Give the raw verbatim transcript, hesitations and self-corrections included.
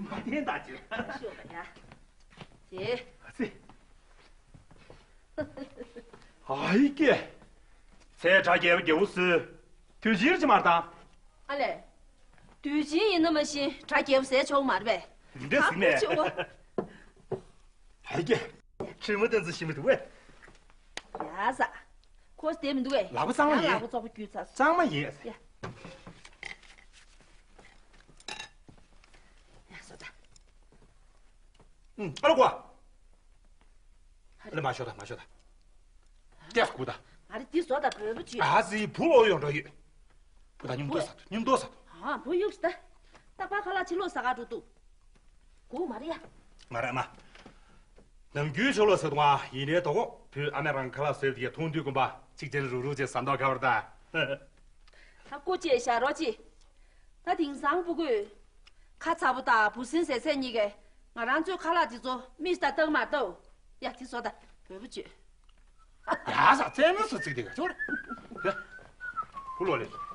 མ་བསྟན་ད་ཅི། ཤོག་ད་ཡ། ཅེ། ཨ་ཙི། ཨ་ཡི་ཀེ། ཚེ་དྲ་རྒྱལ་པོ་རྒྱལ་པོ་སུ། དུས་ཕྱིན་ཅི་མར་དང་། ཨ་ལས། དུས་ཕྱིན་ཡིན་ན་མ་གཞི་དྲ་རྒྱལ་པོ་ཟེར་ཆོག་མ་རེད་པས། འདི་འདྲ་ཟིག་ནས། ཨ་ཡི་ཀེ། ཁྲིམས་མ་བསྟན་ཚུལ་ཤེས་མི་འདུག་བས། ཡ་ས། ཁོ་བསྡད་མི་འདུག་བས། ལག་པ་གཙང་མ་ཡིན། ཡ་ལག་པ་བཙོག་པ་རྒྱུས་ཚར། གཙང་མ་ཡིན། ཡ། ཡ་སོ་ད། ཨུམ། ཨ་ལ་གོ། ཨ་ལ་མ་ཤོག་ད་མ་ཤོག་ད། ཏེ་སྐུ་ད། ང་རེ་འདི་བཟོ་ད་བོད་པོ་བྱོས། ཨ་ཙི་བུ་ཨོ་ཡོང་འགྲོ་ཡོད། བུ་ད་སྙིང་ཏོ་ས་ཏོ་སྙིང་ཏོ་ས་ཏོ། ཨ་བུ་ཡུག་ས་ད། རྟག་པར་ཁ་ལག་ཕྱི་ལོགས་ཟ་ག་འགྲོ་འདུག་སྒུག་མ་རེད་ཡ། མ་རེད་མ། ནམ་རྒྱུན་ཕྱི་ལོགས་ཟ་འདུག་ཨ། ཡིན་ནའི་དོ་གོ་བུ་ཨ་མས་རང་ཁ་ལག་བཟོས་དེ་མཐོང་དུས་དགོན་པ་གཅིག་ཅན་རུག་རུག་ཅེས་ཟ་མདོག་ཁ་བར་ད། ད་སྐུ་མཁྱེན་ཞག་རོགས་ཅི། ད་དེང་སང་ཕྲུ་གུས། ཁ་ཚ་པོ་དང་འབུ་སྲིན་ཟེར་ཚད་གཉིས་ཀས་ང་རང་ཚོའི་ཁ་ལག་འདི་ཚོ་མིག་ལྟ་སྟངས་མ་ལྟོས། ཡ་དེ་བཟོ་ད་བོད་པོ་བྱོས། ཡ་ས་རྩེད་མོ་སུ་བརྩིགས་དེ་ག་ཚོར། ཡ། བུ་ལོ་ལེ།